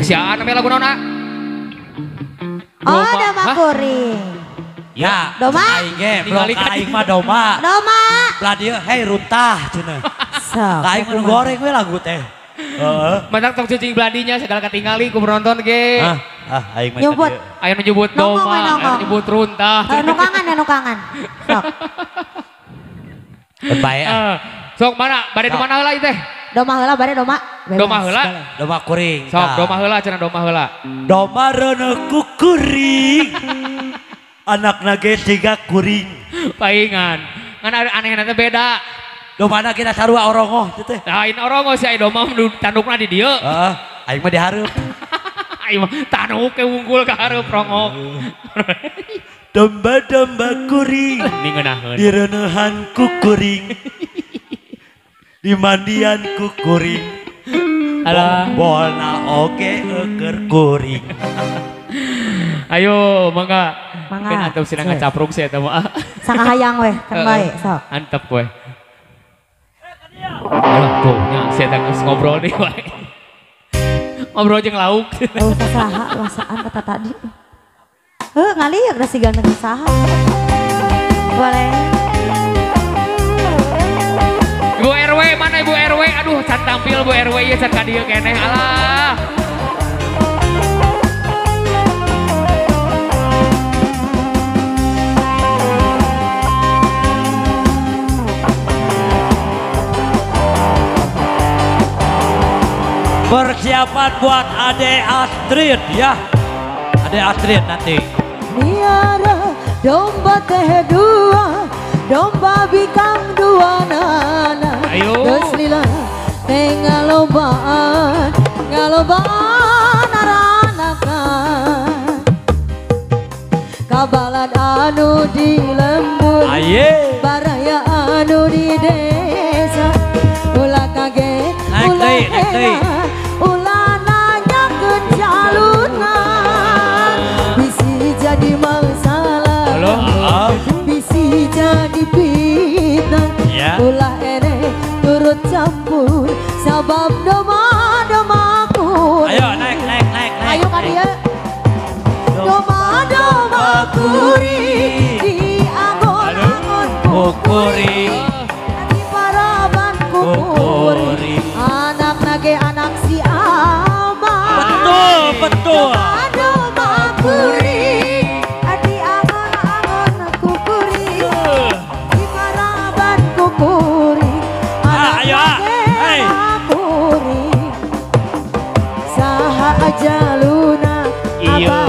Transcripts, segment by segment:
Si Aa namanya lagu naon, A? Oh, doma kuring. Ya, doma. Aing ge, blok aing mah doma. Doma. Belah dieu hei runtah cenah. Sok. Aing mah goreng we lagu teh. Heeh. Matak tong cicing beladinya segala katingali ku penonton ge. Ah, aing mah nyebut. Aya nu nyebut doma, aya nyebut runtah. Nukangan ya nukangan. Sok. Bae. Sok mana? Bade nu mana heula ieu teh? Doma heula bade doma. Doma heula. Doma kuring. Sok doma heula cenah doma heula. Doma reuneuh ku kuring. Anakna ge siga kuring. Paingan. Ngan anehna teh beda. Domana kita sarua orongoh teh teh. Lain orongoh si doma tandukna di dieu. Heeh, aing mah dihareup. Aing mah tanduk ke wungkul ka hareup rongok. Domba-domba kuring. Ningeunaheun. Direuneuhan ku kuring. Dimandian ku kuring. Alah. Bolna oge eueur kuring. Ayo mangga. Mangga. Kan antep sina ngacapruk sia eta mah. Sakahayang weh, kan bae sok. Antep weh. Alah tuh nya sia teh geus ngobrol deui wae. Ngobrol jeung lauk. Oh saha wasaan kata tadi. Heuh ngalieur da si ganteng saha. Boleh. Ibu RW mana Ibu RW? Aduh can tampil Bu RW ieu can ka dieu keneh alah. Persiapan buat Ade Astrid ya. Ade Astrid nanti. Miara domba teh dua, domba bikang dua nana. Ayo. Geus lila teh ngalobaan, ngalobaan aranakan. Kabalad anu di lembur, aye. Baraya anu di desa. Ulah kaget, ulah heran, ulah nanyakeun jalunan. Bisi jadi masalah, bisi jadi fitnah. Ulah ere turut campur, sabab doma-doma kuring. Ayo naik, naik, naik, naik. Ayo ka dieu. Doma-doma kuring, di angon-angon kuring. Di paraban kuring. Anak nage anak si abah. Betul, betul. Doma-doma kuring, di angon-angon kuring. Di paraban kuring. Anak nage anak kuring. Saha jaluna abah,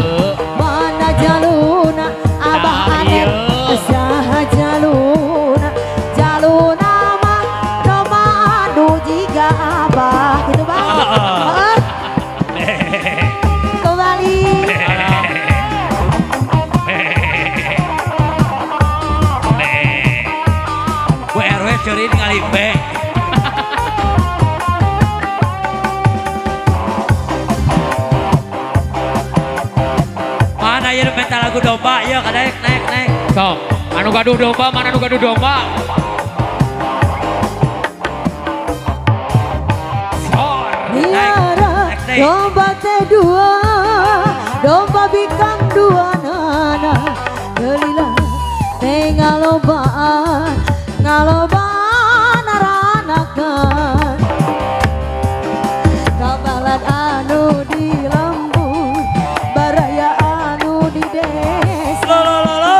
mana jaluna abah anet. Saha jaluna, jaluna mah doma anu jiga abah gitu bang. Kembali. Bu RW ceurin ngalimbe. Mana ieu minta lagu domba ieu naik naik naik. Sok, anu gaduh domba mana anu gaduh domba? Sor. Miara domba teh dua, domba bikang dua nana. Gelilah teh ngalobaan, ngalobaan aranakan. Kabalad anu di lembur, baraya anu di desa.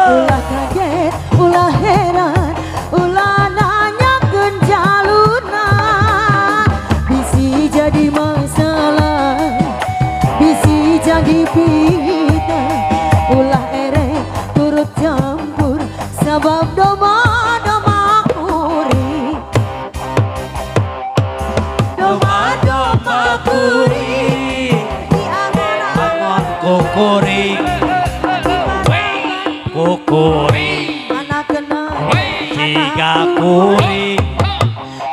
Ulah kaget, ulah heran, ulah nanyakeun jalunan. Bisi jadi masalah, bisi jadi fitnah. Ulah ere turut campur, sabab doma-doma kuring. Doma-doma kuring, di angon-angon kuring. Kuring, anak kena tiga kuring.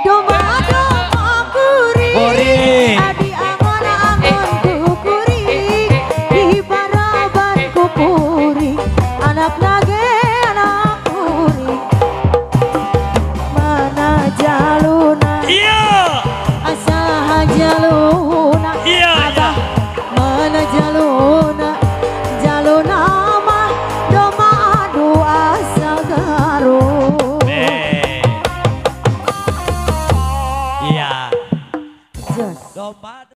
Doma-doma kuring, adi angon-angon kuring. Di paraban kuring, anak nage anak kuring. Mana jaluna, iya, asa jaluna, iya, abah. jaluna jaluna mah domba anu asa garu. Iya. Jos. Domba.